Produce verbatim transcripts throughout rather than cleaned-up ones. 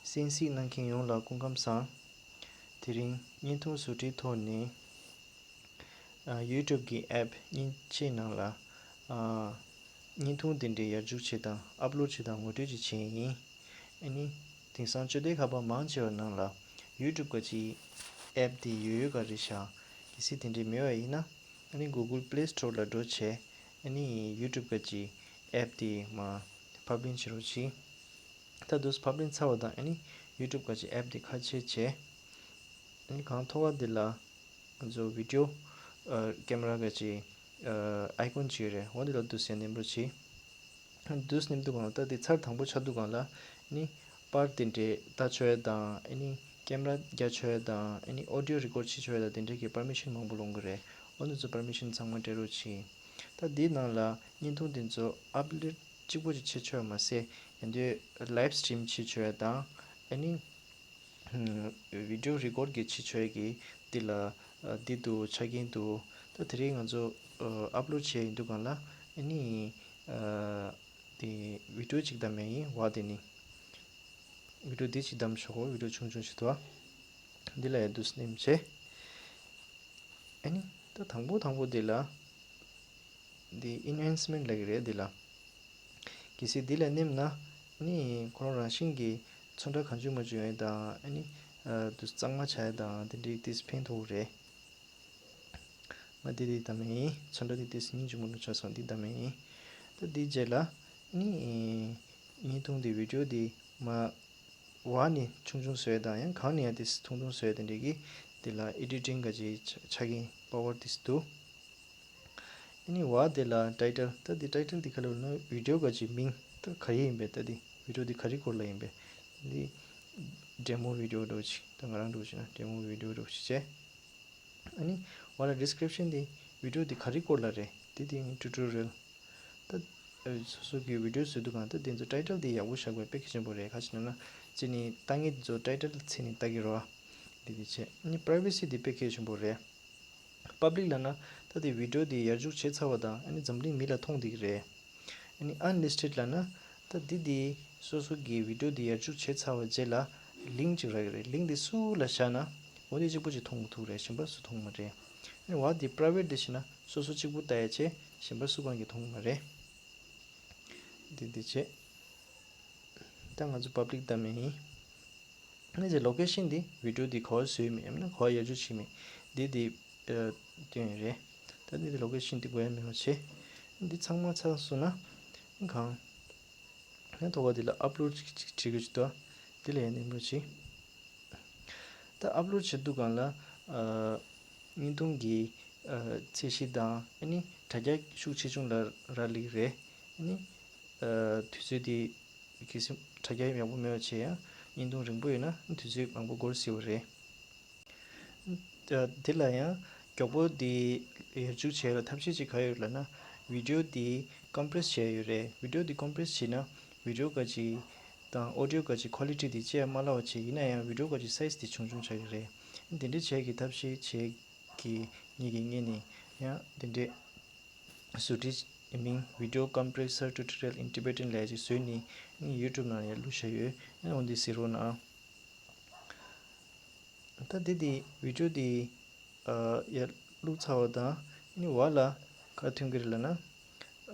གསན་གཟིགས་གནང་མཁན་ཡོངས་ལ་སྐུ་ཁམས་བཟང་། དེ་རིང་བརྙན་ཐུང་བཟོ་སྒྲིག་ཐོག་ནས་ཨ་YouTube གི་app མཉེན་ཆས་ནང་ལ་ཨ་བརྙན་ཐུང་དེ་འདྲའི་ཡར་འཇུག་བྱེད་སྟངས་upload བྱེད་སྟངས་ངོ་སྤྲོད་ཅིག་བྱས་ཡིན། ཨ་ནི་དེང་སང་སྤྱི་བདེ་ཁ་པར་མང་ཆེ་བ་ནང་ལ་YouTube ག་ཅིག་app དེ་ཡོད་ཡོད་ག་རེད་ཤག་གལ་སྲིད་དེ་འདྲའི་མེད་པ་ཡིན་ན་ཨ་ནི་Google Play Store ལ་འགྲོ་བྱས་ཨ་ནི་YouTube ག་ཅིག་app དེ་མར་ཕབ་ལེན་བྱེད་རོགས་གྱིས། ད་དུས་ཕབ་ལེན་ཚར་བ་དང་ཨ་ནི་YouTube ག་ཅིག་app དེ་ཁ་ཕྱེ་བྱས། ཨ་ནི་གང་ཐོག་ཁ་འདི་ལ་ང་ཚོ་video ཨ་camera ག་ཅིག་ཨ་icon ཅིག་ཡོད་རེད། འོ་འདི་ལ་དུས་ཡང་ནེམ་རོགས་གྱིས། དུས་ནེམ་དུས་སྒང་ལ་ད་འདི་ཚར་དང་པོ་ཆགས་དུས་སྒང་ལ་ཨ་ནི་པར་དེ་འདྲའི་ལྟ་ཆོག་ཡ་དང་ཨ་ནི་camera རྒྱག་ཆོག་ཡ་དང་ཨ་ནི་audio record བྱེད་ཆོག་ཡ་དང་དེ་འདྲའི་གི་permission མང་པོ་ལོང་གི་རེད། འོ་འདི་ཚོ་permission ཚང་མ་སྤྲད་རོགས་གྱིས། ད་འདིའི་ནང་ལ་བརྙན་ཐུང་འདི་ཚོ་upload གཅིག་པོ་ཅིག་བྱེད་ཆོག་ཡ་མ་ཟད་ཡང་དུས་live stream བྱེད་ཆོག་ཡ་དང་ཨ་ནི་video record གི་བྱེད་ཆོག་ཡ་གི་འདི་ལ་ཨ་འདི་འདུག་ཆ་རྐྱེན་འདུག་ད་དེ་རིང་ང་ཚོ་ཨ་upload བྱས་ཡིན་དུས་སྒང་ལ་ཨ་ནི་ཨ་དེ་video ཅིག་བདམས་ཡ་ཡིན། འོ་དེ་ནི་video འདི་ཅིག་བདམས་ཆོག་གོ། video ཆུང་ཆུང་ཞིག་འདུག་འདི་ལ་ཡ་དུས་ནེམ་བྱས། ཨ་ནི་ད་དང་པོ་དང་པོ་འདི་ལ་འདི་enhancement ལབ་ཀྱི་རེད། འདི་ལ་གལ་སྲིད་འདི་ལ་ནེམ་ན་ཨ་ནི་ཁོ་རང་རང་བཞིན་གྱིས་ཚོན་ཁྲ་གང་བྱུང་མང་བྱུང་ཡོད་དང་ཨ་ནི་ཨ་དུ་གཙང་མ་ཆགས་ཡ་དང་དེ་འདྲའི་ཏིས་ཕན་ཐོགས་རེད། ང་འདི་འདི་བདམས་ཡིན། ཚོན་ཁྲ་འདི་ཏིས་སྙིང་རྗེ་མོ་ནུ་ཆགས་སོང་། འདི་བདམས་ཡིན། ད་འདི་རྗེས་ལ་ཨ་ནི་བརྙན་ཐུང་འདི་video འདི་མ་འོག་ནས་ཆུང་ཆུང་བཟོས་དང་ཡང་གང་ནས་ཡང་དེ་ཐུང་ཐུང་བཟོས་དེ་འདྲའི་གི་དེ་ལ་editing ག་ཅིག་ཆ་རྐྱེན་power དེ་འདུག་ཨ་ནི་འོག་དེ་ལ་title ད་དེ་title དེ་ག་ལ་ན་video ག་ཅིག་མིང་ད་ག་རེ་ཡིན་པས། ད་དེ་video དེ་ག་རེ་སྐོར་ལ་ཡིན་པས། དེ་demo video འདྲ་ཅིག་ད་ང་རང་འདྲ་ཅིག་ན་demo video འདྲ་ཅིག་བྱས། ཨ་ནི་འོག་ལ་description དེ་video དེ་ག་རེ་སྐོར་ལ་རེད། དེ་དེ་tutorial ད་སོ་སོ་གི་video བཟོ་དུས་གང་ད་དེ་ཚོ་title དེ་ཡག་པོ་བཞག་དགོས། དཔེ་གལ་ཆེན་པོ་རེད། ག་ཅི་ན་ན་ཅི་ནི་ལྟ་ངེས་དེ་ཚོ་title ཚེ་ནི་ལྟ་གི་རོ། དེ་དེ་བྱས་ཨ་ནི་privacy དེ་དཔེ་གལ་ཆེན་པོ་རེད། public ལབ་ན་ད་དེ་video དེ་ཡར་འཇུག་བྱས་ཚར་བ་དང་ཨ་ནི་འཛམ་གླིང་མི་ལ་མཐོང་བསྡད་ཀྱི་རེད། ཨ་ནི་unlisted ལབ་ན་ད་འདི་འདི་སོ་སོ་གི་video འདི་ཡར་འཇུག་བྱས་ཚར་བ་རྗེས་ལ་link ཅིག་རག་གི་རེད། link འདི་སུ་ལ་བཞག་ན་འོ་འདི་གཅིག་པོ་ཅིག་མཐོང་གི་ཐུག་རེད། གཞན་པ་སུ་མཐོང་མ་རེད། ཨ་ནི་འོག་འདི་private འདི་བྱས་ན་སོ་སོ་གཅིག་པུ་ལྟ་ཡ་བྱས་གཞན་པ་སུ་གང་གིས་མཐོང་གི་མ་རེད། འདི་འདི་བྱས་ད་ང་ཚོ་public བདམས་ཡིན། ཨ་ནི་location འདི་video འདི་ག་བ་བཟོས་མིན་ཡང་ན་ག་བ་ཡར་འཇུག་བྱས་མིན་འདི་འདི་ཨ་སྟོན་ཡོད་རེད། ད་འདི་འདི་location འདི་དགོས་ཡ་མེད་པ་བྱས། འདི་ཚང་མ་ཚར་སོང་ན་གང་ཡང་ཐོག་ཁ་འདི་ལ་upload ཅིག་ཅིག་བྲིས་དགོས་ཅིག་འདུག་འདི་ལ་ཡང་ནེམ་རོགས་བྱེད། ད་upload བྱེད་དུས་སྒང་ལ་ཨ་བརྙན་ཐུང་གི་ཨ་ཚད་གཞི་དང་ཨ་ནི་དྲ་རྒྱ་ཤུགས་ཆེ་ཆུང་ལ་རག་ལས་རེད། ཨ་ནི་ཨ་དུས་ཚོད་དེ་གལ་སྲིད་དྲ་རྒྱ་ཡག་པོ་མེད་པ་བྱས་ཡང་བརྙན་ཐུང་རིང་པོ་ཡོད་ན་དུས་ཚོད་མང་པོ་འགོར་སྲིད་པ་རེད། ཨ་དེ་ལ་ཡང་མགྱོགས་པོ་དེ་ཡར་འཇུག་བྱས་ལ་ཐབས་ཤེས་ཅིག་ག་ཡོད་ལབ་ན་video དེ་compress བྱས་ཡོད་རེད། video དེ་compress བྱས་ན་video ག་ཅིག་དང་audio ག་ཅིག་quality དེ་ཅི་ཡང་མ་སླ་བ་བྱས། ཡིན་ན་ཡང་video ག་ཅིག་size དེ་ཆུང་ཆུང་ཆགས་ཀྱི་རེད། དེ་འདྲའི་བྱས་ཀྱི་ཐབས་ཤེས་བྱས་ཀྱི་ངེད་ཀྱི་ངེད་ནས་ཡང་དེ་འདྲའི་བཟོ་སྒྲིག་མིང་video compressor tutorial in Tibetan ལབ་ཅིག་བཟོས་ནས་ངས་YouTube ནང་ཡར་བླུགས་བཞག་ཡོད། ཡང་འོ་འདི་གཟིགས་རོགས་གནང་། ད་འདི་འདི་video འདི་ཨ་ཡར་བླུགས་ཚར་བ་དང་ཨ་ནི་འོག་ལ་ག་ཐོན་གྱི་རེད་ལབ་ན་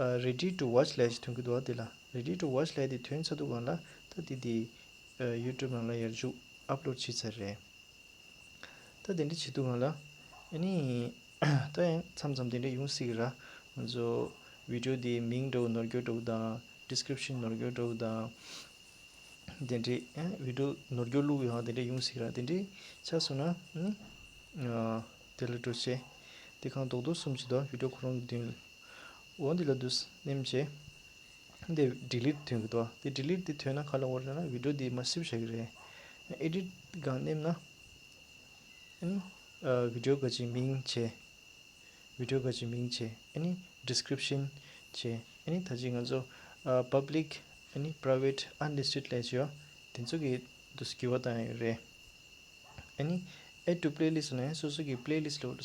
ཨ་ready to watch ལབ་ཞིག་ཐོན་གྱི་འདུག་བ། འདི་ལ་ready to watch ལབ་འདི་ཐོན་ཚར་དུས་སྒང་ལ་ད་འདི་འདི་ཨ་YouTube ནང་ལ་ཡར་འཇུག་upload བྱས་ཚར་རེད། ད་དེ་འདྲ་བྱེད་དུས་སྒང་ལ་ཨ་ནི་ད་ཡང་མཚམས་མཚམས་དེ་འདྲ་ཡོང་སྲིད་ཀྱི་ར། ང་ཚོ་video འདི་མིང་འདྲ་བོ་ནོར་འགྱོ་འདྲ་བོ་དང་description ནོར་འགྱོ་འདྲ་བོ་དང་། དེ་འདྲའི་ཨ་video ནོར་འགྱོ་བླུགས་ཡོང་དེ་འདྲའི་ཡོང་སྲིད་ར། དེ་འདྲའི་ཆགས་སོང་ན་ནི་ཨ་དེ་ལ་འགྲོ་བྱས། དེ་གང་རྡོག་རྡོག་གསུམ་ཅིག་འདུག video ཁོ་རང་གི་མདུན་ལ། འོ་འདི་ལ་འདུག་སེ་ནེམ་བྱས། འདི་delete ཐོན་གི་འདུག་དེ་delete དེ་ཐོན་ན་ག་ལ་འོར་ན་video འདི་མར་save བྱ་གི་རེད། edit གང་ནེམ་ན་ཨ་ནི་ཨ་video ག་ཅིག་མིང་བྱས། video ག་ཅིག་མིང་བྱས། ཨ་ནི་description བྱས། ཨ་ནི་ད་ཅི་ང་ཚོ་ཨ་public ཨ་ནི་private unlisted ལབ་ཡོད། དེ་ཚོ་གི་འདུག་སེ་འགྱུར་བ་བཏང་ཡ་ཡོད་རེད། ཨ་ནི་add to playlist ལབ་ན་སོ་སོ་གི་playlist ལ་འོ་ན་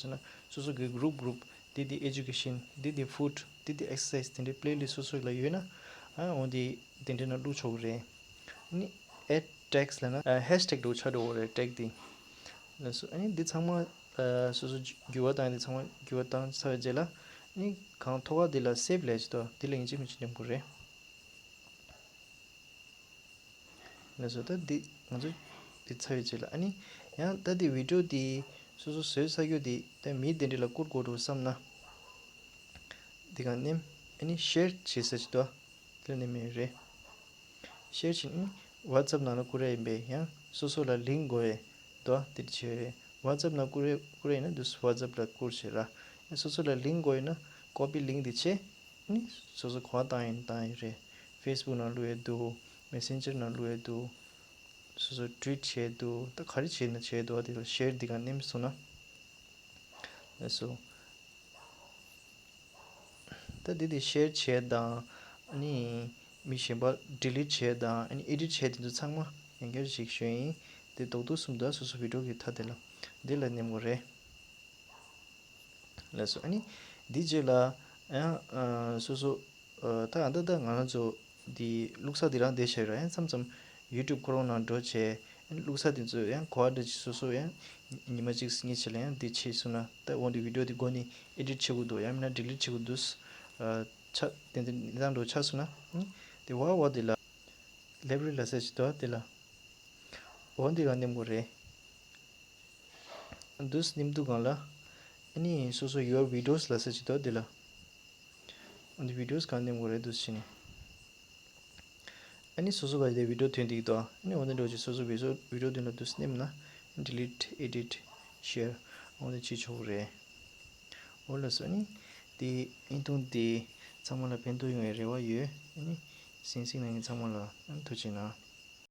སོ་སོ་གི་group group འདི་འདི་education འདི་འདི་food འདི་འདི་exercise དེ་འདྲའི་playlist སོ་སོ་ལ་ཡོད་ན་ཨ་འོ་འདི་དེ་འདྲའི་ནང་བླུགས་ཆོག་གི་རེད། ཨ་ནི་add ཊེག་སི་ལབ་ན་ཧེཤ་ཊེག་འདྲ་བོ་ཆགས་འགྲོ་གི་རེད། ཊེག་འདི། ལགས་སོ། ཨ་ནི་འདི་ཚང་མ་ཨ་སོ་སོ་འགྱུར་བ་བཏང་། འདི་ཚང་མ་འགྱུར་བ་བཏང་ཚར་བའི་རྗེས་ལ། ཨ་ནི་གང་ཐོག་ཁ་འདི་ལ་སེབ་ལབ་ཅིག་འདུག་འདི་ལ་ཡིན་གཅིག་མིན་གཅིག་ནེམ་དགོས་རེད། ལགས་སོ། ད་འདི་ང་ཚོ་འདི་ཚར་བའི་རྗེས་ལ། ཨ་ནི་ཡང་ད་འདི་བི་ཌིའོ་འདི་སོ་སོ་བཟོས་ཚར་རྒྱུ་འདི་ད་མི་དེ་འདྲ་ལ་བསྐུར་དགོས་འགྲོ་བསམ་ན། འདི་ག་ནེམ། ཨ་ནི་ཤེར་བྱེད་ཟེར་ཅིག་འདུག་དེ་ལ་ནེམ་ཡོད་རེད། ཤེར་བྱེད་ནི་ཝ་ཙབ་ནང་ལ་བསྐུར་ཡ་ཡིན་པས། ཡང་སོ་སོ་ལ་ལིང་དགོས་ཡས་འདུག་དེ་བྱེད་ཡོད་རེད། ཝ་ཙབ་ནང་བསྐུར་ཡ་བསྐུར་ཡ་ཡིན་ན་འདུག་ཝ་ཙབ་ལ་བསྐུར་བྱེད་ར། ཡང་སོ་སོ་ལ་ལིང་དགོས་ཡོད་ན་ཀོ་པི་ལིང་དེ་བྱེད། ཨ་ནི་སོ་སོ་ག་པར་བཏང་ཡིན་བཏང་ཡིན་རེད། ཕེ་སི་བུག་ནང་བླུག་ཡས་འདུག་མེ་སེན་ཇར་ནང་བླུག་ཡས་འདུག་སོ་སོ་ཊུ་ཝིཊ་བྱས་འདུག་ད་ག་རེ་བྱས་ན་བྱས་འདུག་དེ་ལ་ཤེར་འདི་ག་ནེམ་སོང་ན། ལགས་སོ། ད་འདི་དེ་ཤེར་བྱས་དང་། ཨ་ནི་མི་གཞན་པ་ཌི་ལིཊ་བྱས་དང་། ཨ་ནི་ཨེ་ཌིཊ་བྱས་དེ་ཚོ་ཚང་མ་ཡང་བསྐྱར་ཞིག་ཞུ་ཡིན། དེ་རྡོག་རྡོག་གསུམ་འདུག་སོ་སོ་བི་ཌིའོ་གི་མཐའ་དེ་ལ། འདི་ལ་ནེམ་དགོས་རེད། ལགས་སོ། ཨ་ནི་འདི་རྗེས་ལ་ཡང་ཨ་སོ་སོ་ཨ་ད་ཨ་ད་ད་ང་རང་ཚོ་འདི་བླུགས་ས་འདི་རང་བསྡད་བྱས་ར། ཡང་མཚམས་མཚམས་ཡུ་ཊུབ་ཁོ་རང་ནང་འགྲོ་བྱས། ཨ་ནི་བླུགས་ས་འདི་ཚོ་ཡང་གོ་བ་འདྲ་ཅིག་སོ་སོ་ཡང་ཉི་མ་གཅིག་གཉིས་བྱས་ལ་ཡང་འདི་བྱས་སོང་ན། ད་འོ་འདི་བི་ཌིའོ་འདི་མགོ་ནས་ཨེ་ཌིཊ་བྱེད་དགོས་འདུག་ཡང་མིན་ན་ཌི་ལིཊ་བྱེད་དགོས་འདུག་ཨ་ཆ་དེ་འདི་གནས་སྟངས་འདྲ་ཆགས་སོང་ན། ཨ་དེ་ཝ་ཝ་འདི་ལ་ལེབ་རི་ལབ་ས་ཅིག་འདུག་དེ་ལ་འོ་འདི་ག་ནེམ་དགོས་རེད། འདུག་སེ་ནེམ་དུས་སྒང་ལ། ཨ་ནི་སོ་སོ་ཡོར་བི་ཌིའོ་སི་ལབ་ས་ཅིག་འདུག་དེ་ལ། ཨ་ནི་བི་ཌིའོ་སི་གང་ནེམ་དགོས་རེད་འདུག་སེ་བྱས་ནས། ཨ་ནི་སོ་སོ་ག་དེ་བི་ཌིའོ་ཐོན་འདུག་དོ། ཨ་ནི་འོ་འདི་འདྲ་ཅིག་སོ་སོ་བི་སོ་བི་ཌིའོ་དེ་ལ་འདུག་སེ་ནེམ་ན། ཌི་ལིཊ་ཨེ་ཌིཊ་ཤེར་འོ་འདི་བྱེད་ཆོག་གི་རེད། འོ་ལགས་སོ། ཨ་ནི་དེ་བརྙན་ཐུང་དེ་ཚང་མ་ལ་ཕན་ཐོགས་ཡོང་བའི་རེ་བ་ཡོད། ཨ་ནི་གསན་གཟིགས་གནང་མཁན་ཚང་མ་ལ་ཨ་ནི་ཐུགས་རྗེ་གནང་།